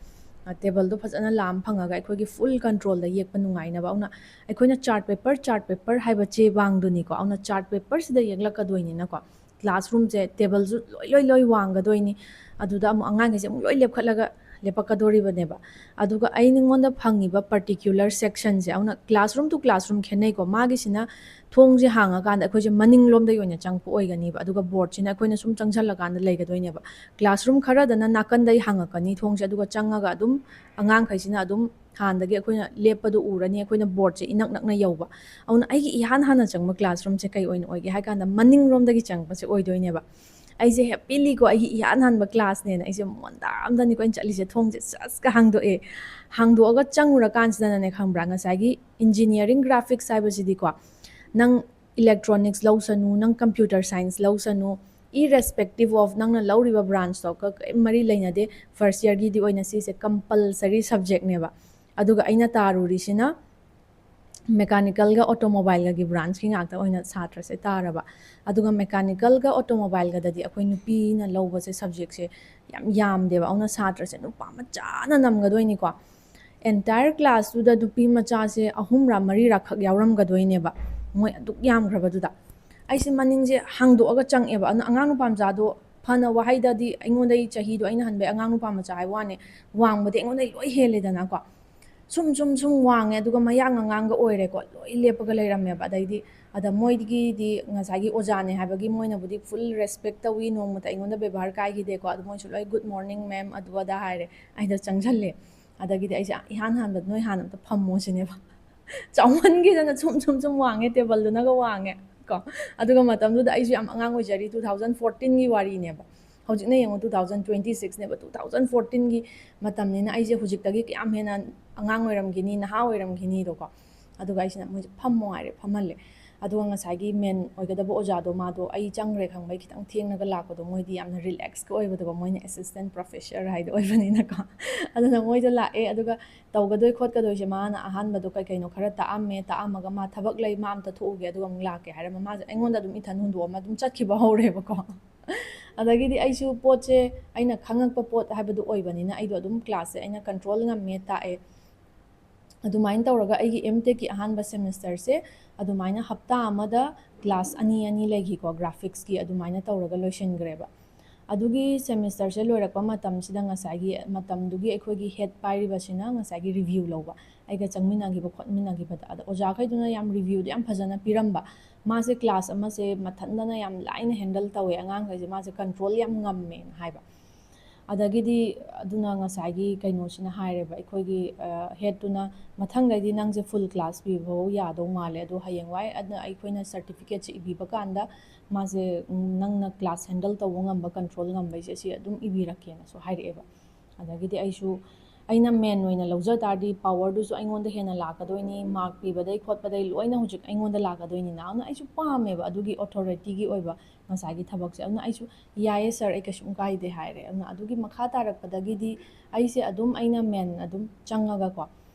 ꯇꯦꯕꯜꯗꯣ ꯐꯖꯅ ꯂꯥꯝ ꯐꯪꯉꯒ ꯑꯩꯈꯣꯏꯒꯤ ꯐꯨꯜ ꯀꯟꯇ꯭ꯔꯣꯜꯗ ꯌꯦꯛꯄ ꯅꯨꯡꯉꯥꯏꯅꯕ꯫ ꯑꯗꯨꯅ ꯑꯩꯈꯣꯏꯅ ꯆꯥꯔꯠ ꯄꯦꯄꯔ, ꯆꯥꯔꯠ ꯄꯦꯄꯔ ꯍꯥꯏꯕ ꯆꯦ ꯋꯥꯡꯗꯨꯅꯤꯀꯣ꯫ ꯑꯗꯨꯅ ꯆꯥꯔꯠ ꯄꯦꯄꯔꯁꯤꯗ ꯌꯦꯛꯂꯛꯀꯗꯣꯏꯅꯤꯅꯀꯣ, ꯀ꯭ꯂꯥꯁꯔꯨꯝꯁꯦ ꯇꯦꯕꯜꯁꯨ ꯂꯣꯏ ꯂꯣꯏ ꯂꯣꯏ ꯋꯥꯡꯒꯗꯣꯏꯅꯤ꯫ ꯑꯗꯨꯗ ꯑꯃꯨꯛ ꯑꯉꯥꯡꯈꯩꯁꯦ ꯑꯃꯨꯛ ꯂꯣꯏ ꯂꯦꯞꯈꯠꯂꯒ ꯂꯦꯞꯄꯛꯀꯗꯣꯔꯤꯕꯅꯦꯕ꯫ ꯑꯗꯨꯒ ꯑꯩ ꯅꯉꯣꯟꯗ ꯐꯪꯉꯤꯕ ꯄꯥꯔꯇꯤꯀ꯭ꯌꯨꯂꯔ ꯁꯦꯛꯁꯟꯁꯦ, ꯑꯗꯨꯅ ꯀ꯭ꯂꯥꯁꯔꯨꯝ ꯇꯨ ꯀ꯭ꯂꯥꯁꯔꯨꯝ ꯈꯦꯠꯅꯩꯀꯣ꯫ ꯃꯥꯒꯤꯁꯤꯅ ꯊꯣꯡꯁꯦ ꯍꯥꯡꯉꯀꯥꯟꯗ ꯑꯩꯈꯣꯏꯁꯦ ꯃꯅꯤꯡꯂꯣꯝꯗꯒꯤ ꯑꯣꯏꯅ ꯆꯪꯉꯛꯄ ꯑꯣꯏꯒꯅꯤꯕ, ꯑꯗꯨꯒ ꯕꯣꯔꯗꯁꯤꯅ ꯑꯩꯈꯣꯏꯅ ꯁꯨꯝ ꯆꯪꯁꯜꯂꯀꯥꯟꯗ ꯂꯩꯒꯗꯣꯏꯅꯦꯕ꯫ ꯀ꯭ꯂꯥꯁꯔꯨꯝ ꯈꯔꯗꯅ ꯅꯥꯀꯟꯗꯩ ꯍꯥꯡꯉꯛꯀꯅꯤ ꯊꯣꯡꯁꯦ, ꯑꯗꯨꯒ ꯆꯪꯉꯒ ꯑꯗꯨꯝ ꯑꯉꯥꯡꯈꯩꯁꯤꯅ ꯑꯗꯨꯝ ꯍꯥꯟꯅꯗꯒꯤ ꯑꯩꯈꯣꯏꯅ ꯂꯦꯞꯄꯗꯣ ꯎꯔꯅꯤ, ꯑꯩꯈꯣꯏꯅ ꯕꯣꯔꯗꯁꯦ ꯏꯅꯛ ꯅꯛꯅ ꯌꯧꯕ꯫ ꯑꯗꯨꯅ ꯑꯩꯒꯤ ꯏꯍꯥꯟ ꯍꯥꯟꯅ ꯆꯪꯕ ꯀ꯭ꯂꯥꯁꯔꯨꯝꯁꯦ ꯀꯩ ꯑꯣꯏꯅ ꯑꯣꯏꯒꯦ ꯍꯥꯏ ꯀꯥꯟꯗ, ꯃꯅꯤꯡꯂꯣꯝꯗꯒꯤ ꯆꯪꯕꯁꯦ ꯑꯣꯏꯗꯣꯏꯅꯦꯕ꯫ ꯑꯩꯁꯦ ꯍꯦꯄꯤꯂꯤꯀꯣ, ꯑꯩꯒꯤ ꯏꯍꯥꯟ ꯍꯥꯟꯕ ꯀ꯭ꯂꯥꯁꯅꯦꯅ ꯑꯩꯁꯦ ꯃꯣꯟꯗꯥ ꯑꯝꯗꯅꯤꯀꯣ ꯑꯩꯅ ꯆꯠꯂꯤꯁꯦ꯫ ꯊꯣꯡꯁꯦ ꯁꯁꯀ ꯍꯥꯡꯗꯣꯛꯑꯦ꯫ ꯍꯥꯡꯗꯣꯛꯑꯒ ꯆꯪꯉꯨꯔꯀꯥꯟꯁꯤꯗꯅꯅꯦ, ꯈꯪꯕ꯭ꯔꯥ, ꯉꯁꯥꯏꯒꯤ ꯏꯟꯖꯤꯅꯤꯌꯥꯔꯤꯡ ꯒ꯭ꯔꯥꯐꯤꯛꯁ ꯍꯥꯏꯕꯁꯤꯗꯤꯀꯣ, ꯅꯪ ꯏꯂꯦꯛꯇ꯭ꯔꯣꯅꯤꯛꯁ ꯂꯧꯁꯅꯨ, ꯅꯪ ꯀꯝꯄ꯭ꯌꯨꯇꯔ ꯁꯥꯏꯟꯁ ꯂꯧꯁꯅꯨ, irrespective of ꯅꯪꯅ ꯂꯧꯔꯤꯕ ꯕ꯭ꯔꯥꯟꯁꯇꯣ ꯀ-, ꯀꯔꯤꯝ ꯃꯔꯤ ꯂꯩꯅꯗꯦ, ꯐꯥꯔꯁ ꯏꯌꯔꯒꯤꯗꯤ ꯑꯣꯏꯅ ꯁꯤꯁꯦ ꯀꯝꯄꯜꯁꯔꯤ ꯁꯕꯖꯦꯛꯅꯦꯕ꯫ ꯑꯗꯨꯒ ꯑꯩꯅ ꯇꯥꯔꯨꯔꯤꯁꯤꯅ ꯃꯦꯀꯥꯅꯤꯀꯦꯜꯒ ꯑꯣꯇꯣꯃꯣꯕꯥꯏꯜꯒꯒꯤ ꯕ꯭ꯔꯥꯟꯁꯀꯤ ꯉꯥꯛꯇ ꯑꯣꯏꯅ ꯁꯥꯇ꯭ꯔꯁꯦ ꯇꯥꯔꯕ꯫ ꯑꯗꯨꯒ ꯃꯦꯀꯥꯅꯤꯀꯦꯜꯒ ꯑꯣꯇꯣꯃꯣꯕꯥꯏꯜꯒꯗꯗꯤ ꯑꯩꯈꯣꯏ ꯅꯨꯄꯤꯅ ꯂꯧꯕꯁꯦ ꯁꯕꯖꯦꯛꯁꯦ ꯌꯥꯝ ꯌꯥꯝꯗꯦꯕ꯫ ꯑꯗꯨꯅ ꯁꯥꯇ꯭ꯔꯁꯦ ꯅꯨꯄꯥ ꯃꯆꯥꯅ ꯅꯝꯒꯗꯣꯏꯅꯤꯀꯣ꯫ ꯑꯦꯟꯇꯥꯌꯔ ꯀ꯭ꯂꯥꯁꯇꯨꯗ ꯅꯨꯄꯤ ꯃꯆꯥꯁꯦ ꯑꯍꯨꯝꯔꯥ ꯃꯔꯤꯔꯥ ꯈꯛ ꯌꯥꯎꯔꯝꯒꯗꯣꯏꯅꯦꯕ, ꯃꯣꯏ ꯑꯗꯨꯛ ꯌꯥꯝꯈ꯭ꯔꯕꯗꯨꯗ꯫ ꯑꯩꯁꯦ ꯃꯅꯤꯡꯁꯦ ꯍꯥꯡꯗꯣꯛꯑꯒ ꯆꯪꯉꯦꯕ꯫ ꯑꯗꯨꯅ ꯑꯉꯥꯡ ꯅꯨꯄꯥ ꯃꯆꯥꯗꯣ, ꯐꯅ ꯋꯥꯍꯩꯗꯗꯤ, ꯑꯩꯉꯣꯟꯗꯒꯤ ꯆꯍꯤꯗꯣ ꯑꯩꯅ ꯍꯟꯕꯩ ꯑꯉꯥꯡ ꯅꯨꯄꯥ ꯃꯆꯥ ꯍꯥꯏꯕ ꯋꯥꯅꯦ, ꯋꯥꯡꯕꯗꯤ ꯑꯩꯉꯣꯟꯗꯒꯤ ꯂꯣꯏ ꯍꯦꯜꯂꯦꯗꯅꯀꯣ꯫ ꯁꯨꯝ ꯁꯨꯝ ꯁꯨꯝ ꯋꯥꯡꯉꯦ, ꯑꯗꯨꯒ ꯃꯌꯥꯡ ꯑꯉꯥꯡꯒ ꯑꯣꯏꯔꯦꯀꯣ, ꯂꯣꯏ ꯂꯦꯞꯄꯒ ꯂꯩꯔꯝꯃꯦꯕ꯫ ꯑꯗꯩꯗꯤ ꯑꯗ ꯃꯣꯏꯒꯤꯗꯤ ꯉꯁꯥꯏꯒꯤ ꯑꯣꯖꯥꯅꯦ ꯍꯥꯏꯕꯒꯤ ꯃꯣꯏꯅꯕꯨꯗꯤ ꯐꯨꯜ ꯔꯦꯁꯄꯦꯛ ꯇꯧꯏ, ꯅꯣꯡꯃꯇ ꯑꯩꯉꯣꯟꯗ ꯕꯦꯕꯥꯔ ꯀꯥꯏꯈꯤꯗꯦꯀꯣ꯫ ꯑꯗꯨ ꯃꯣꯏꯁꯨ ꯂꯣꯏ "ꯒꯨꯗ ꯃꯣꯔꯅꯤꯡ ꯃꯦꯝ", ꯑꯗꯨ ꯑꯗꯥ ꯍꯥꯏꯔꯦ꯫ ꯑꯩꯗ ꯆꯪꯁꯜꯂꯦ꯫ ꯑꯗꯒꯤꯗꯤ ꯑꯩꯁꯦ ꯏꯍꯥꯟ ꯍꯥꯟꯕꯗ "ꯅꯣꯏ ꯍꯥꯟꯅ ꯑꯝꯇ ꯐꯝꯃꯣ" ꯁꯤꯅꯦꯕ꯫ ꯆꯥꯎꯃꯟꯈꯤꯗꯅ ꯁꯨꯝ ꯁꯨꯝ ꯁꯨꯝ ꯋꯥꯡꯉꯦ, ꯇꯦꯕꯜꯗꯨꯅꯒ ꯋꯥꯡꯉꯦ ꯀꯣ꯫ ꯑꯗꯨꯒ ꯃꯇꯝꯗꯨꯗ ꯑꯩꯁꯨ ꯌꯥꯝ ꯑꯉꯥꯡ ꯑꯣꯏꯖꯔꯤ, ꯇꯨ ꯊꯥꯎꯖꯟ ꯐꯣꯔꯇꯤꯟꯒꯤ ꯋꯥꯔꯤꯅꯦꯕ꯫ ꯍꯧꯖꯤꯛꯅ ꯌꯦꯡꯉꯣ, ꯇꯨ ꯊꯥꯎꯖꯟ ꯇ꯭ꯋꯦꯟꯇꯤ ꯁꯤꯛꯁꯅꯦꯕ, ꯇꯨ ꯊꯥꯎꯖꯟ ꯐꯣꯔꯇꯤꯟꯒꯤ ꯃꯇꯝꯅꯤꯅ ꯑꯩꯁꯦ ꯍꯧꯖꯤꯛꯇꯒꯤ ꯀꯌꯥꯝ ꯍꯦꯟꯅ ꯑꯉꯥꯡ ꯑꯣꯏꯔꯝꯈꯤꯅꯤ, ꯅꯍꯥ ꯑꯣꯏꯔꯝꯈꯤꯅꯤꯗꯣꯀꯣ꯫ ꯑꯗꯨꯒ ꯑꯩꯁꯤꯅ ꯃꯣꯏꯁꯦ "ꯐꯝꯃꯣ" ꯍꯥꯏꯔꯦ, ꯐꯝꯍꯜꯂꯦ꯫ ꯑꯗꯨꯒ ꯉꯁꯥꯏꯒꯤ ꯃꯦꯟ ꯑꯣꯏꯒꯗꯕ ꯑꯣꯖꯥꯗꯣ, ꯃꯥꯗꯣ ꯑꯩ ꯆꯪꯈ꯭ꯔꯦ ꯈꯪꯕꯩ ꯈꯤꯇꯪ ꯊꯦꯡꯅꯒ ꯂꯥꯛꯄꯗꯣ, ꯃꯣꯏꯗꯤ ꯌꯥꯝꯅ ꯔꯤꯂꯦꯛꯁꯀ ꯑꯣꯏꯕꯗꯣꯀꯣ, ꯃꯣꯏꯅ ꯑꯦꯁꯤꯁꯇꯦꯟ ꯄ꯭ꯔꯣꯐꯦꯁꯔ ꯍꯥꯏꯗꯣ ꯑꯣꯏꯕꯅꯤꯅꯀꯣ꯫ ꯑꯗꯨꯅ ꯃꯣꯏꯗꯣ ꯂꯥꯛꯑꯦ, ꯑꯗꯨꯒ ꯇꯧꯒꯗꯣꯏ ꯈꯣꯠꯀꯗꯣꯏꯁꯦ ꯃꯥꯅ ꯑꯍꯥꯟꯕꯗꯣ ꯀꯩ ꯀꯩꯅꯣ ꯈꯔ ꯇꯥꯛꯑꯝꯃꯦ, ꯇꯥꯛꯑꯝꯃꯒ ꯃꯥ ꯊꯕꯛ ꯂꯩ, ꯃꯥ ꯑꯝꯇ ꯊꯣꯛꯎꯒꯦ, ꯑꯗꯨꯒ ꯑꯃꯨꯛ ꯂꯥꯛꯀꯦ ꯍꯥꯏꯔꯝꯃ ꯃꯥꯁꯦ ꯑꯩꯉꯣꯟꯗ ꯑꯗꯨꯝ ꯏꯊꯟ ꯍꯨꯟꯗꯣꯛꯑꯝꯃ ꯑꯗꯨꯝ ꯆꯠꯈꯤꯕ ꯍꯧꯔꯦꯕꯀꯣ꯫ ꯑꯗꯒꯤꯗꯤ ꯑꯩꯁꯨ ꯄꯣꯠꯁꯦ, ꯑꯩꯅ ꯈꯪꯉꯛꯄ ꯄꯣꯠ ꯍꯥꯏꯕꯗꯨ ꯑꯣꯏꯕꯅꯤꯅ, ꯑꯩꯗꯣ ꯑꯗꯨꯝ ꯀ꯭ꯂꯥꯁꯁꯦ ꯑꯩꯅ ꯀꯟꯇ꯭ꯔꯣꯜ ꯉꯝꯃꯦ, ꯇꯥꯛꯑꯦ꯫ ꯑꯗꯨꯃꯥꯏꯅ ꯇꯧꯔꯒ ꯑꯩꯒꯤ ꯑꯦꯝ ꯇꯦꯛꯀꯤ ꯑꯍꯥꯟꯕ ꯁꯦꯃꯤꯁꯇꯔꯁꯦ ꯑꯗꯨꯃꯥꯏꯅ ꯍꯞꯇꯥ ꯑꯃꯗ ꯀ꯭ꯂꯥꯁ ꯑꯅꯤ ꯑꯅꯤ ꯂꯩꯈꯤꯀꯣ, ꯒ꯭ꯔꯥꯐꯤꯛꯁꯀꯤ, ꯑꯗꯨꯃꯥꯏꯅ ꯇꯧꯔꯒ ꯂꯣꯏꯁꯤꯟꯈ꯭ꯔꯦꯕ꯫ ꯑꯗꯨꯒꯤ ꯁꯦꯃꯤꯁꯇꯔꯁꯦ ꯂꯣꯏꯔꯛꯄ ꯃꯇꯝꯁꯤꯗ ꯉꯁꯥꯏꯒꯤ ꯃꯇꯝꯗꯨꯒꯤ ꯑꯩꯈꯣꯏꯒꯤ ꯍꯦꯠ ꯄꯥꯏꯔꯤꯕꯁꯤꯅ ꯉꯁꯥꯏꯒꯤ ꯔꯤꯚ꯭ꯌꯨ ꯂꯧꯕ, ꯑꯩꯒ ꯆꯪꯃꯤꯟꯅꯈꯤꯕ ꯈꯣꯠꯃꯤꯟꯅꯈꯤꯕꯗ꯫ ꯑꯗ ꯑꯣꯖꯥꯈꯩꯗꯨꯅ ꯌꯥꯝ ꯔꯤꯚ꯭ꯌꯨꯗꯣ ꯌꯥꯝ ꯐꯖꯅ ꯄꯤꯔꯝꯕ꯫ ꯃꯥꯁꯦ ꯀ꯭ꯂꯥꯁ ꯑꯃꯁꯦ ꯃꯊꯟꯗꯅ ꯌꯥꯝ ꯂꯥꯏꯅ ꯍꯦꯟꯗꯜ ꯇꯧꯋꯦ, ꯑꯉꯥꯡꯈꯩꯁꯦ ꯃꯥꯁꯦ ꯀꯟꯇ꯭ꯔꯣꯜ ꯌꯥꯝ ꯉꯝꯃꯦꯅ ꯍꯥꯏꯕ꯫ ꯑꯗꯒꯤꯗꯤ ꯑꯗꯨꯅ ꯉꯁꯥꯏꯒꯤ ꯀꯩꯅꯣꯁꯤꯅ ꯍꯥꯏꯔꯦꯕ, ꯑꯩꯈꯣꯏꯒꯤ ꯍꯦꯠꯇꯨꯅ, "ꯃꯊꯪꯗꯩꯗꯤ ꯅꯪꯁꯦ ꯐꯨꯜ ꯀ꯭ꯂꯥꯁ ꯄꯤꯕꯐꯧ ꯌꯥꯗꯧ ꯃꯥꯜꯂꯦ, ꯑꯗꯣ ꯍꯌꯦꯡꯋꯥꯏ ꯑꯗꯨꯅ ꯑꯩꯈꯣꯏꯅ ꯁꯥꯔꯇꯤꯐꯤꯀꯦꯠꯁꯦ ꯏꯕꯤꯕ ꯀꯥꯟꯗ ꯃꯥꯁꯦ, ꯎꯝ, ꯅꯪꯅ ꯀ꯭ꯂꯥꯁ ꯍꯦꯟꯗꯜ ꯇꯧꯕ ꯉꯝꯕ, ꯀꯟꯇ꯭ꯔꯣꯜ ꯉꯝꯕꯩꯁꯦ ꯁꯤ ꯑꯗꯨꯝ ꯏꯕꯤꯔꯛꯀꯦꯅꯁꯨ" ꯍꯥꯏꯔꯛꯑꯦꯕ꯫ ꯑꯗꯒꯤꯗꯤ ꯑꯩꯁꯨ, ꯑꯩꯅ ꯃꯦꯟ ꯑꯣꯏꯅ ꯂꯧꯖ ꯇꯥꯔꯗꯤ ꯄꯥꯋꯔꯗꯨꯁꯨ ꯑꯩꯉꯣꯟꯗ ꯍꯦꯟꯅ ꯂꯥꯛꯀꯗꯣꯏꯅꯤ, ꯃꯥꯔꯛ ꯄꯤꯕꯗꯩ ꯈꯣꯠꯄꯗꯩ ꯂꯣꯏꯅ ꯍꯧꯖꯤꯛ ꯑꯩꯉꯣꯟꯗ ꯂꯥꯛꯀꯗꯣꯏꯅꯤꯅ꯫ ꯑꯗꯨꯅ ꯑꯩꯁꯨ ꯄꯥꯝꯃꯦꯕ ꯑꯗꯨꯒꯤ ꯑꯣꯊꯣꯔꯤꯇꯤꯒꯤ ꯑꯣꯏꯕ ꯉꯁꯥꯏꯒꯤ ꯊꯕꯛꯁꯦ꯫ ꯑꯗꯨꯅ ꯑꯩꯁꯨ, "ꯌꯥꯏꯌꯦ ꯁꯥꯔ, ꯑꯩ ꯀꯩꯁꯨꯝ ꯀꯥꯏꯗꯦ" ꯍꯥꯏꯔꯦ꯫ ꯑꯗꯨꯅ ꯑꯗꯨꯒꯤ ꯃꯈꯥ ꯇꯥꯔꯛꯄꯗꯒꯤꯗꯤ ꯑꯩꯁꯦ ꯑꯗꯨꯝ ꯑꯩꯅ ꯃꯦꯟ ꯑꯗꯨꯝ ꯆꯪꯉꯒꯀꯣ,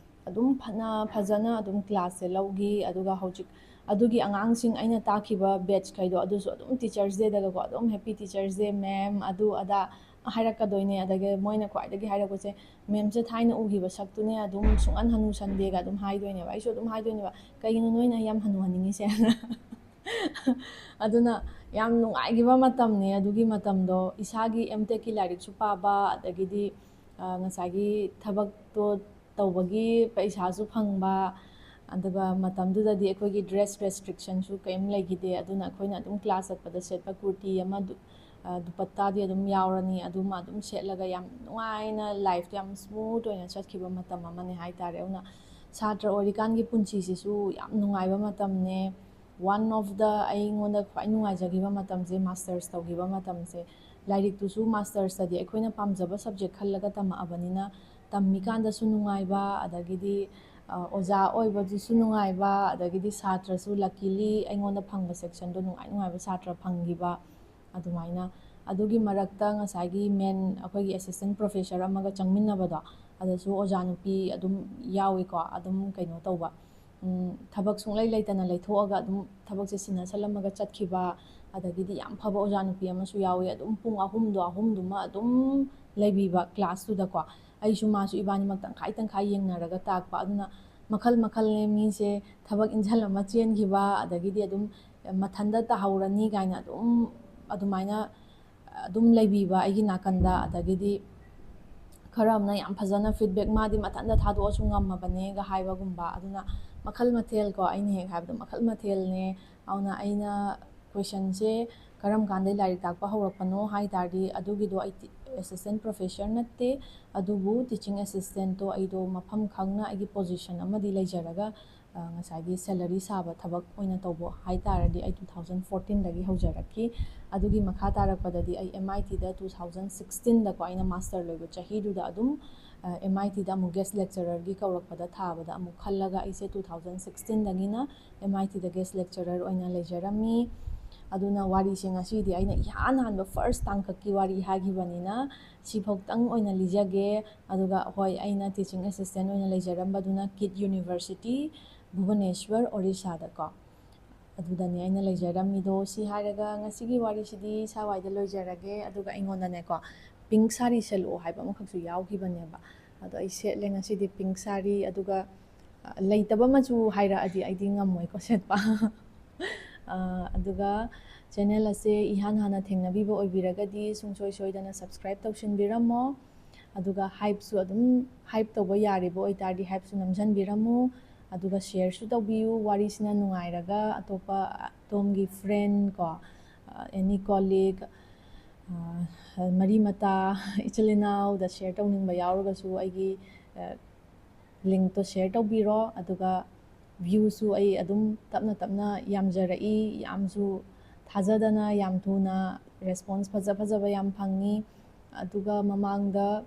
ꯑꯗꯨꯝ ꯐꯅ ꯐꯖꯅ ꯑꯗꯨꯝ ꯀ꯭ꯂꯥꯁꯁꯦ ꯂꯧꯈꯤ꯫ ꯑꯗꯨꯒ ꯍꯧꯖꯤꯛ ꯑꯗꯨꯒꯤ ꯑꯉꯥꯡꯁꯤꯡ ꯑꯩꯅ ꯇꯥꯛꯈꯤꯕ ꯕꯦꯠꯁꯈꯩꯗꯣ, ꯑꯗꯨꯁꯨ ꯑꯗꯨꯝ ꯇꯤꯆꯔꯁ ꯗꯦꯗꯒꯀꯣ ꯑꯗꯨꯝ "ꯍꯦꯄꯤ ꯇꯤꯆꯔꯁ ꯗꯦ ꯃꯦꯝ", ꯑꯗꯨ ꯑꯗꯥ ꯍꯥꯏꯔꯛꯀꯗꯣꯏꯅꯦ꯫ ꯑꯗꯒꯤ ꯃꯣꯏꯅ ꯈ꯭ꯋꯥꯏꯗꯒꯤ ꯍꯥꯏꯔꯛꯄꯁꯦ, "ꯃꯦꯝꯁꯦ ꯊꯥꯏꯅ ꯎꯈꯤꯕ ꯁꯛꯇꯨꯅꯦ, ꯑꯗꯨꯝ ꯁꯨꯡꯍꯟ ꯍꯅꯨꯁꯟꯗꯦꯒ" ꯑꯗꯨꯝ ꯍꯥꯏꯗꯣꯏꯅꯦꯕ꯫ ꯑꯩꯁꯨ ꯑꯗꯨꯝ ꯍꯥꯏꯗꯣꯏꯅꯦꯕ, "ꯀꯩꯒꯤꯅꯣ ꯅꯣꯏꯅ ꯑꯩ ꯌꯥꯝ ꯍꯅꯨꯍꯟꯅꯤꯡꯉꯤꯁꯦ?" ꯑꯗꯨꯅ ꯌꯥꯝ ꯅꯨꯡꯉꯥꯏꯈꯤꯕ ꯃꯇꯝꯅꯦ ꯑꯗꯨꯒꯤ ꯃꯇꯝꯗꯣ꯫ ꯏꯁꯥꯒꯤ ꯑꯦꯝ ꯇꯦꯛꯀꯤ ꯂꯥꯏꯔꯤꯛꯁꯨ ꯄꯥꯕ, ꯑꯗꯒꯤꯗꯤ, ꯑ, ꯉꯁꯥꯏꯒꯤ ꯊꯕꯛꯇꯣ ꯇꯧꯕꯒꯤ ꯄꯩꯁꯥꯁꯨ ꯐꯪꯕ, ꯑꯗꯨꯒ ꯃꯇꯝꯗꯨꯗꯗꯤ ꯑꯩꯈꯣꯏꯒꯤ ꯗ꯭ꯔꯦꯁ ꯔꯦꯁꯇ꯭ꯔꯤꯛꯁꯟꯁꯨ ꯀꯔꯤꯝ ꯂꯩꯈꯤꯗꯦ꯫ ꯑꯗꯨꯅ ꯑꯩꯈꯣꯏꯅ ꯑꯗꯨꯝ ꯀ꯭ꯂꯥꯁ ꯆꯠꯄꯗ ꯁꯦꯠꯄ ꯀꯨꯔꯇꯤ ꯑꯃ, ꯗꯨ-, ꯑ, ꯗꯨꯄꯠꯇꯥꯗꯤ ꯑꯗꯨꯝ ꯌꯥꯎꯔꯅꯤ꯫ ꯑꯗꯨꯃ ꯑꯗꯨꯝ ꯁꯦꯠꯂꯒ ꯌꯥꯝ ꯅꯨꯡꯉꯥꯏꯅ ꯂꯥꯏꯐꯇꯣ ꯌꯥꯝ ꯁ꯭ꯃꯨꯠ ꯑꯣꯏꯅ ꯆꯠꯈꯤꯕ ꯃꯇꯝ ꯑꯃꯅꯦ ꯍꯥꯏꯇꯥꯔꯦ꯫ ꯑꯗꯨꯅ ꯁꯥꯇ꯭ꯔ ꯑꯣꯏꯔꯤꯀꯥꯟꯒꯤ ꯄꯨꯟꯁꯤꯁꯤꯁꯨ ꯌꯥꯝ ꯅꯨꯡꯉꯥꯏꯕ ꯃꯇꯝꯅꯦ꯫ One of the ꯑꯩꯉꯣꯟꯗ ꯈ꯭ꯋꯥꯏ ꯅꯨꯡꯉꯥꯏꯖꯈꯤꯕ ꯃꯇꯝꯁꯦ ꯃꯥꯁꯇꯔꯁ ꯇꯧꯈꯤꯕ ꯃꯇꯝꯁꯦ꯫ ꯂꯥꯏꯔꯤꯛꯇꯨꯁꯨ ꯃꯥꯁꯇꯔꯁꯇꯗꯤ ꯑꯩꯈꯣꯏꯅ ꯄꯥꯝꯖꯕ ꯁꯕꯖꯦꯛ ꯈꯜꯂꯒ ꯇꯝꯃꯛꯑꯕꯅꯤꯅ, ꯇꯝꯃꯤꯀꯥꯟꯗꯁꯨ ꯅꯨꯡꯉꯥꯏꯕ, ꯑꯗꯒꯤꯗꯤ, ꯑ, ꯑꯣꯖꯥ ꯑꯣꯏꯕꯗꯨꯁꯨ ꯅꯨꯡꯉꯥꯏꯕ, ꯑꯗꯒꯤꯗꯤ ꯁꯥꯇ꯭ꯔꯁꯨ luckily ꯑꯩꯉꯣꯟꯗ ꯐꯪꯕ sectionꯗꯣ ꯅꯨꯡꯉꯥꯏ ꯅꯨꯡꯉꯥꯏꯕ ꯁꯥꯇ꯭ꯔ ꯐꯪꯈꯤꯕ꯫ ꯑꯗꯨꯃꯥꯏꯅ ꯑꯗꯨꯒꯤ ꯃꯔꯛꯇ ꯉꯁꯥꯏꯒꯤ main ꯑꯩꯈꯣꯏꯒꯤ assistant professor ꯑꯃꯒ ꯆꯪꯃꯤꯟꯅꯕꯗꯣ, ꯑꯗꯨꯁꯨ ꯑꯣꯖꯥ ꯅꯨꯄꯤ ꯑꯗꯨꯝ ꯌꯥꯎꯏꯀꯣ꯫ ꯑꯗꯨꯝ ꯀꯩꯅꯣ ꯇꯧꯕ, ꯎꯝ, ꯊꯕꯛ ꯁꯨꯡꯂꯩ ꯂꯩꯇꯅ ꯂꯩꯊꯣꯛꯑꯒ ꯑꯗꯨꯝ ꯊꯕꯛꯁꯦ ꯁꯤꯟꯅ ꯁꯜꯂꯝꯃꯒ ꯆꯠꯈꯤꯕ꯫ ꯑꯗꯒꯤꯗꯤ ꯌꯥꯝ ꯐꯕ ꯑꯣꯖꯥ ꯅꯨꯄꯤ ꯑꯃꯁꯨ ꯌꯥꯎꯏ, ꯑꯗꯨꯝ ꯄꯨꯡ ꯑꯍꯨꯝꯗꯣ ꯑꯍꯨꯝꯗꯨꯃ ꯑꯗꯨꯝ ꯂꯩꯕꯤꯕ classꯇꯨꯗꯀꯣ꯫ ꯑꯩꯁꯨ ꯃꯥꯁꯨ ꯏꯕꯥꯅꯤꯃꯛ ꯇꯪꯈꯥꯏ ꯇꯪꯈꯥꯏ ꯌꯦꯡꯅꯔꯒ ꯇꯥꯛꯄ꯫ ꯑꯗꯨꯅ ꯃꯈꯜ ꯃꯈꯜꯅꯦ, ꯃꯤꯁꯦ ꯊꯕꯛ ꯏꯟꯁꯤꯜꯂꯝꯃ ꯆꯦꯟꯈꯤꯕ, ꯑꯗꯒꯤꯗꯤ ꯑꯗꯨꯝ ꯃꯊꯟꯇ ꯇꯥꯍꯧꯔꯅꯤ ꯀꯥꯏꯅ ꯑꯗꯨꯝ ꯑꯗꯨꯃꯥꯏꯅ ꯑꯗꯨꯝ ꯂꯩꯕꯤꯕ ꯑꯩꯒꯤ ꯅꯥꯀꯟꯗ꯫ ꯑꯗꯒꯤꯗꯤ ꯈꯔ ꯑꯃꯅ ꯌꯥꯝ ꯐꯖꯅ feedback, "ꯃꯥꯗꯤ ꯃꯊꯟꯇ ꯊꯥꯗꯣꯛꯑꯁꯨ ꯉꯝꯃꯕꯅꯦꯒ" ꯍꯥꯏꯕꯒꯨꯝꯕ꯫ ꯑꯗꯨꯅ ꯃꯈꯜ ꯃꯊꯦꯜ ꯀꯣ, ꯑꯩꯅ ꯍꯦꯛ ꯍꯥꯏꯕꯗꯣ ꯃꯈꯜ ꯃꯊꯦꯜꯅꯦ꯫ ꯑꯗꯨꯅ ꯑꯩꯅ questionꯁꯦ ꯀꯔꯝ ꯀꯥꯟꯗꯩ ꯂꯥꯏꯔꯤꯛ ꯇꯥꯛꯄ ꯍꯧꯔꯛꯄꯅꯣ ꯍꯥꯏ ꯇꯥꯔꯗꯤ, ꯑꯗꯨꯒꯤꯗꯣ ꯑꯩ ꯇꯤ-, assistant professor ꯅꯠꯇꯦ, ꯑꯗꯨꯕꯨ teaching assistantꯇꯣ ꯑꯩꯗꯣ ꯃꯐꯝ ꯈꯪꯅ ꯑꯩꯒꯤ position ꯑꯃꯗꯤ ꯂꯩꯖꯔꯒ, ꯑ, ꯉꯁꯥꯏꯒꯤ salary ꯁꯥꯕ ꯊꯕꯛ ꯑꯣꯏꯅ ꯇꯧꯕ ꯍꯥꯏ ꯇꯥꯔꯗꯤ, ꯑꯩ two thousand fourteenꯗꯒꯤ ꯍꯧꯖꯔꯛꯈꯤ꯫ ꯑꯗꯨꯒꯤ ꯃꯈꯥ ꯇꯥꯔꯛꯄꯗꯗꯤ ꯑꯩ MITꯗ two thousand sixteenꯗꯀꯣ, ꯑꯩꯅ master ꯂꯣꯏꯕ ꯆꯍꯤꯗꯨꯗ ꯑꯗꯨꯝ, ꯑ, MITꯗ ꯑꯃꯨꯛ guest lecturerꯒꯤ ꯀꯧꯔꯛꯄꯗ ꯊꯥꯕꯗ ꯑꯃꯨꯛ ꯈꯜꯂꯒ, ꯑꯩꯁꯦ two thousand sixteenꯗꯒꯤꯅ MITꯗ guest lecturer ꯑꯣꯏꯅ ꯂꯩꯖꯔꯝꯃꯤ꯫ ꯑꯗꯨꯅ ꯋꯥꯔꯤꯁꯦ ꯉꯁꯤꯗꯤ ꯑꯩꯅ ꯏꯍꯥꯟ ꯍꯥꯟꯕ first ꯇꯥꯡꯀꯛꯀꯤ ꯋꯥꯔꯤ ꯍꯥꯏꯈꯤꯕꯅꯤꯅ, ꯁꯤꯐꯧꯇꯪ ꯑꯣꯏꯅ ꯂꯤꯖꯒꯦ꯫ ꯑꯗꯨꯒ ꯍꯣꯏ, ꯑꯩꯅ teaching assistant ꯑꯣꯏꯅ ꯂꯩꯖꯔꯝꯕꯗꯨꯅ KIT University, ꯚꯨꯕꯅꯦꯁ꯭ꯋꯔ, ꯑꯣꯔꯤꯁꯥꯗꯀꯣ꯫ ꯑꯗꯨꯗꯅꯦ ꯑꯩꯅ ꯂꯩꯖꯔꯝꯃꯤꯗꯣ꯫ ꯁꯤ ꯍꯥꯏꯔꯒ ꯉꯁꯤꯒꯤ ꯋꯥꯔꯤꯁꯤꯗꯤ ꯁ꯭ꯋꯥꯏꯗ ꯂꯣꯏꯖꯔꯒꯦ꯫ ꯑꯗꯨꯒ ꯑꯩꯉꯣꯟꯗꯅꯦꯀꯣ, pink ꯁꯥꯔꯤ ꯁꯦꯠꯂꯛꯑꯣ ꯍꯥꯏꯕ ꯑꯃꯈꯛꯁꯨ ꯌꯥꯎꯈꯤꯕꯅꯦꯕ꯫ ꯑꯗꯣ ꯑꯩ ꯁꯦꯠꯂꯦ ꯉꯁꯤꯗꯤ pink ꯁꯥꯔꯤ꯫ ꯑꯗꯨꯒ, ꯑ, ꯂꯩꯇꯕ ꯃꯆꯨ ꯍꯥꯏꯔꯛꯑꯗꯤ ꯑꯩꯗꯤ ꯉꯝꯃꯣꯏꯀꯣ ꯁꯦꯠꯄ꯫ ꯑ, ꯑꯗꯨꯒ channel ꯑꯁꯦ ꯏꯍꯥꯟ ꯍꯥꯟꯅ ꯊꯦꯡꯅꯕꯤꯕ ꯑꯣꯏꯕꯤꯔꯒꯗꯤ ꯁꯨꯡꯁꯣꯏ ꯁꯣꯏꯗꯅ subscribe ꯇꯧꯁꯤꯟꯕꯤꯔꯝꯃꯣ꯫ ꯑꯗꯨꯒ hypeꯁꯨ ꯑꯗꯨꯝ, hype ꯇꯧꯕ ꯌꯥꯔꯤꯕ ꯑꯣꯏꯇꯥꯔꯗꯤ hypeꯁꯨ ꯅꯝꯁꯤꯟꯕꯤꯔꯝꯃꯨ꯫ ꯑꯗꯨꯒ shareꯁꯨ ꯇꯧꯕꯤꯌꯨ꯫ ꯋꯥꯔꯤꯁꯤꯅ ꯅꯨꯡꯉꯥꯏꯔꯒ ꯑꯇꯣꯞꯄ ꯑꯗꯣꯝꯒꯤ friend ꯀꯣ, ꯑ, any colleague, ꯑ, ꯃꯔꯤ ꯃꯇꯥ, ꯏꯆꯤꯜ ꯏꯅꯥꯎꯗ share ꯇꯧꯅꯤꯡꯕ ꯌꯥꯎꯔꯒꯁꯨ ꯑꯩꯒꯤ, ꯑ, linkꯇꯣ share ꯇꯧꯕꯤꯔꯣ꯫ ꯑꯗꯨꯒ viewꯁꯨ ꯑꯩ ꯑꯗꯨꯝ ꯇꯞꯅ ꯇꯞꯅ ꯌꯥꯝꯖꯔꯛꯏ, ꯌꯥꯝꯁꯨ ꯊꯥꯖꯗꯅ ꯌꯥꯝ ꯊꯨꯅ response ꯐꯖ ꯐꯖꯕ ꯌꯥꯝ ꯐꯪꯉꯤ꯫ ꯑꯗꯨꯒ ꯃꯃꯥꯡꯗ,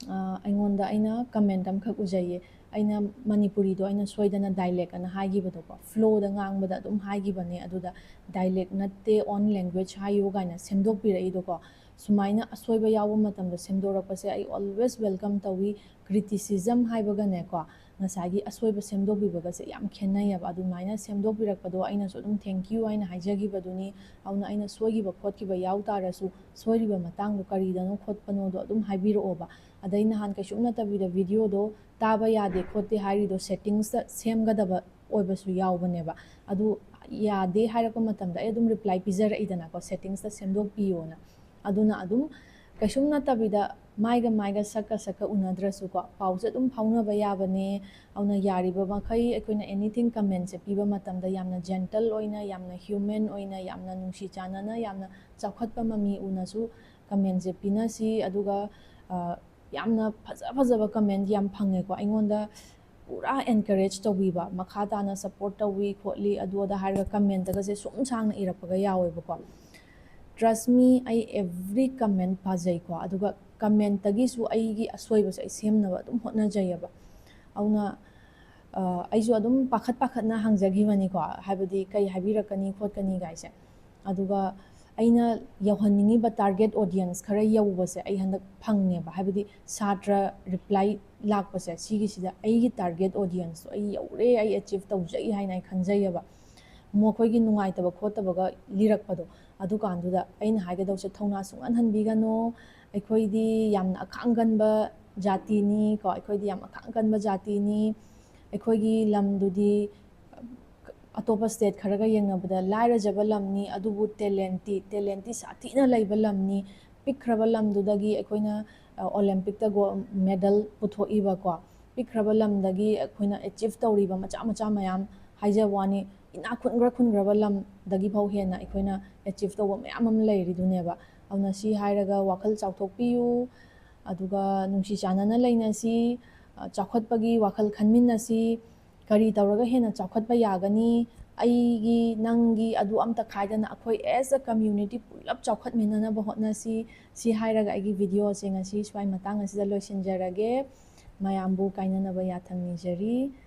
ꯑ, ꯑꯩꯉꯣꯟꯗ, ꯑꯩꯅ comment ꯑꯃꯈꯛ ꯎꯖꯩꯌꯦ, ꯑꯩꯅ ꯃꯅꯤꯄꯨꯔꯤꯗꯣ ꯑꯩꯅ ꯁꯣꯏꯗꯅ dialect ꯑꯅ ꯍꯥꯏꯈꯤꯕꯗꯣꯀꯣ, flowꯗ ꯉꯥꯡꯕꯗ ꯑꯗꯨꯝ ꯍꯥꯏꯈꯤꯕꯅꯦ, ꯑꯗꯨꯗ dialect ꯅꯠꯇꯦ, own language ꯍꯥꯏꯌꯨ ꯀꯥꯏꯅ ꯁꯦꯝꯗꯣꯛꯄꯤꯔꯛꯏꯗꯣꯀꯣ꯫ ꯁꯨꯃꯥꯏꯅ ꯑꯁꯣꯏꯕ ꯌꯥꯎꯕ ꯃꯇꯝꯗ ꯁꯦꯝꯗꯣꯔꯛꯄꯁꯦ ꯑꯩ always welcome ꯇꯧꯏ꯫ Criticism ꯍꯥꯏꯕꯒꯅꯦꯀꯣ, ꯉꯁꯥꯏꯒꯤ ꯑꯁꯣꯏꯕ ꯁꯦꯝꯗꯣꯛꯄꯤꯕꯒꯁꯦ ꯌꯥꯝ ꯈꯦꯠꯅꯩꯌꯦꯕ꯫ ꯑꯗꯨꯃꯥꯏꯅ ꯁꯦꯝꯗꯣꯛꯄꯤꯔꯛꯄꯗꯣ ꯑꯩꯅꯁꯨ ꯑꯗꯨꯝ thank you ꯍꯥꯏꯅ ꯍꯥꯏꯖꯈꯤꯕꯗꯨꯅꯤ꯫ ꯑꯗꯨꯅ ꯑꯩꯅ ꯁꯣꯏꯈꯤꯕ ꯈꯣꯠꯈꯤꯕ ꯌꯥꯎ ꯇꯥꯔꯁꯨ, ꯁꯣꯏꯔꯤꯕ ꯃꯇꯥꯡꯗꯣ ꯀꯔꯤꯗꯅꯣ ꯈꯣꯠꯄꯅꯣꯗꯣ ꯑꯗꯨꯝ ꯍꯥꯏꯕꯤꯔꯛꯑꯣꯕ꯫ ꯑꯗꯩ ꯅꯍꯥꯟ ꯀꯩꯁꯨꯝ ꯅꯠꯇꯕꯤꯗ videoꯗꯣ ꯇꯥꯕ ꯌꯥꯗꯦ ꯈꯣꯠꯇꯦ ꯍꯥꯏꯔꯤꯗꯣ settingsꯇ ꯁꯦꯝꯒꯗꯕ ꯑꯣꯏꯕꯁꯨ ꯌꯥꯎꯕꯅꯦꯕ꯫ ꯑꯗꯨ ꯌꯥꯗꯦ ꯍꯥꯏꯔꯛꯄ ꯃꯇꯝꯗ ꯑꯩ ꯑꯗꯨꯝ reply ꯄꯤꯖꯔꯛꯏꯗꯅꯀꯣ, settingsꯇ ꯁꯦꯝꯗꯣꯛꯄꯤꯌꯣꯅ꯫ ꯑꯗꯨꯅ ꯑꯗꯨꯝ ꯀꯩꯁꯨꯝ ꯅꯠꯇꯕꯤꯗ ꯃꯥꯏꯒ ꯃꯥꯏꯒ ꯁꯛꯀ ꯁꯛꯀ ꯎꯅꯗ꯭ꯔꯁꯨꯀꯣ, ꯄꯥꯎꯁꯦ ꯑꯗꯨꯝ ꯐꯥꯎꯅꯕ ꯌꯥꯕꯅꯦ꯫ ꯑꯗꯨꯅ ꯌꯥꯔꯤꯕ ꯃꯈꯩ ꯑꯩꯈꯣꯏꯅ anything commentꯁꯦ ꯄꯤꯕ ꯃꯇꯝꯗ ꯌꯥꯝꯅ gentle ꯑꯣꯏꯅ, ꯌꯥꯝꯅ human ꯑꯣꯏꯅ, ꯌꯥꯝꯅ ꯅꯨꯡꯁꯤ ꯆꯥꯟꯅꯅ, ꯌꯥꯝꯅ ꯆꯥꯎꯈꯠꯄ ꯃꯃꯤ ꯎꯅꯁꯨ commentꯁꯦ ꯄꯤꯅꯁꯤ꯫ ꯑꯗꯨꯒ, ꯑ, ꯌꯥꯝꯅ ꯐꯖ ꯐꯖꯕ comment ꯌꯥꯝ ꯐꯪꯉꯦꯀꯣ꯫ ꯑꯩꯉꯣꯟꯗ ꯄꯨꯔꯥ encourage ꯇꯧꯕꯤꯕ, ꯃꯈꯥ ꯇꯥꯅ support ꯇꯧꯏ ꯈꯣꯠꯂꯤ ꯑꯗꯨ ꯑꯗꯥ ꯍꯥꯏꯔꯒ commentꯇꯒꯁꯦ ꯁꯨꯝ ꯁꯥꯡꯅ ꯏꯔꯛꯄꯒ ꯌꯥꯎꯋꯦꯕꯀꯣ꯫ Trust me, ꯑꯩ every comment ꯄꯥꯖꯩꯀꯣ꯫ ꯑꯗꯨꯒ commentꯇꯒꯤꯁꯨ ꯑꯩꯒꯤ ꯑꯁꯣꯏꯕꯁꯦ ꯑꯩ ꯁꯦꯝꯅꯕ ꯑꯗꯨꯝ ꯍꯣꯠꯅꯖꯩꯌꯦꯕ꯫ ꯑꯗꯨꯅ, ꯑ, ꯑꯩꯁꯨ ꯑꯗꯨꯝ ꯄꯥꯈꯠ ꯄꯥꯈꯠꯅ ꯍꯪꯖꯈꯤꯕꯅꯤꯀꯣ, ꯍꯥꯏꯕꯗꯤ ꯀꯩ ꯍꯥꯏꯕꯤꯔꯛꯀꯅꯤ ꯈꯣꯠꯀꯅꯤ ꯒꯥꯏꯁꯦ꯫ ꯑꯗꯨꯒ ꯑꯩꯅ ꯌꯧꯍꯟꯅꯤꯡꯉꯤꯕ target audience ꯈꯔ ꯌꯧꯕꯁꯦ ꯑꯩ ꯍꯟꯗꯛ ꯐꯪꯉꯦꯕ꯫ ꯍꯥꯏꯕꯗꯤ ꯁꯥꯇ꯭ꯔ reply ꯂꯥꯛꯄꯁꯦ, ꯁꯤꯒꯤꯁꯤꯗ ꯑꯩꯒꯤ target audienceꯇꯣ ꯑꯩ ꯌꯧꯔꯦ, ꯑꯩ achieve ꯇꯧꯖꯩ ꯍꯥꯏꯅ ꯑꯩ ꯈꯟꯖꯩꯌꯦꯕ꯫ ꯃꯈꯣꯏꯒꯤ ꯅꯨꯡꯉꯥꯏꯇꯕ ꯈꯣꯠꯇꯕꯒ ꯂꯤꯔꯛꯄꯗꯣ, ꯑꯗꯨꯀꯥꯟꯗꯨꯗ ꯑꯩꯅ ꯍꯥꯏꯒꯗꯧꯁꯦ, ꯊꯧꯅꯥ ꯁꯨꯡꯍꯟ ꯍꯟꯕꯤꯒꯅꯣ꯫ ꯑꯩꯈꯣꯏꯗꯤ ꯌꯥꯝꯅ ꯑꯈꯥꯡ ꯀꯟꯕ ꯖꯥꯇꯤꯅꯤ ꯀꯣ, ꯑꯩꯈꯣꯏꯗꯤ ꯌꯥꯝ ꯑꯈꯥꯡ ꯀꯟꯕ ꯖꯥꯇꯤꯅꯤ꯫ ꯑꯩꯈꯣꯏꯒꯤ ꯂꯝꯗꯨꯗꯤ ꯑꯇꯣꯞꯄ state ꯈꯔꯒ ꯌꯦꯡꯅꯕꯗ ꯂꯥꯏꯔꯖꯕ ꯂꯝꯅꯤ, ꯑꯗꯨꯕꯨ talentꯇꯤ, talentꯇꯤ ꯁꯥꯊꯤꯅ ꯂꯩꯕ ꯂꯝꯅꯤ꯫ ꯄꯤꯛꯈ꯭ꯔꯕ ꯂꯝꯗꯨꯗꯒꯤ ꯑꯩꯈꯣꯏꯅ, ꯑ, Olympicꯇ ꯒꯣ-, medal ꯄꯨꯊꯣꯛꯏꯕꯀꯣ, ꯄꯤꯛꯈ꯭ꯔꯕ ꯂꯝꯗꯒꯤ ꯑꯩꯈꯣꯏꯅ achieve ꯇꯧꯔꯤꯕ ꯃꯆꯥ ꯃꯆꯥ ꯃꯌꯥꯝ ꯍꯥꯏꯖꯕ ꯋꯥꯅꯤ, ꯏꯅꯥꯛ ꯈꯨꯟꯈ꯭ꯔ ꯈꯨꯟꯈ꯭ꯔꯕ ꯂꯝꯗꯒꯤ ꯐꯥꯎ ꯍꯦꯟꯅ ꯑꯩꯈꯣꯏꯅ achieve ꯇꯧꯕ ꯃꯌꯥꯝ ꯑꯃ ꯂꯩꯔꯤꯗꯨꯅꯦꯕ꯫ ꯑꯗꯨꯅ ꯁꯤ ꯍꯥꯏꯔꯒ ꯋꯥꯈꯜ ꯆꯥꯎꯊꯣꯛꯄꯤꯌꯨ, ꯑꯗꯨꯒ ꯅꯨꯡꯁꯤ ꯆꯥꯟꯅꯅ ꯂꯩꯅꯁꯤ, ꯑ, ꯆꯥꯎꯈꯠꯄꯒꯤ ꯋꯥꯈꯜ ꯈꯟꯃꯤꯟꯅꯁꯤ꯫ ꯀꯔꯤ ꯇꯧꯔꯒ ꯍꯦꯟꯅ ꯆꯥꯎꯈꯠꯄ ꯌꯥꯒꯅꯤ? ꯑꯩꯒꯤ, ꯅꯪꯒꯤ, ꯑꯗꯨ ꯑꯝꯇ ꯈꯥꯏꯗꯅ ꯑꯩꯈꯣꯏ as a community ꯄꯨꯂꯞ ꯆꯥꯎꯈꯠꯃꯤꯟꯅꯅꯕ ꯍꯣꯠꯅꯁꯤ꯫ ꯁꯤ ꯍꯥꯏꯔꯒ ꯑꯩꯒꯤ videoꯁꯦ ꯉꯁꯤ ꯁ꯭ꯋꯥꯏ ꯃꯇꯥꯡ ꯑꯁꯤꯗ ꯂꯣꯏꯁꯤꯟꯖꯔꯒꯦ꯫ ꯃꯌꯥꯝꯕꯨ ꯀꯥꯏꯅꯅꯕ ꯌꯥꯊꯪ ꯅꯤꯖꯔꯤ꯫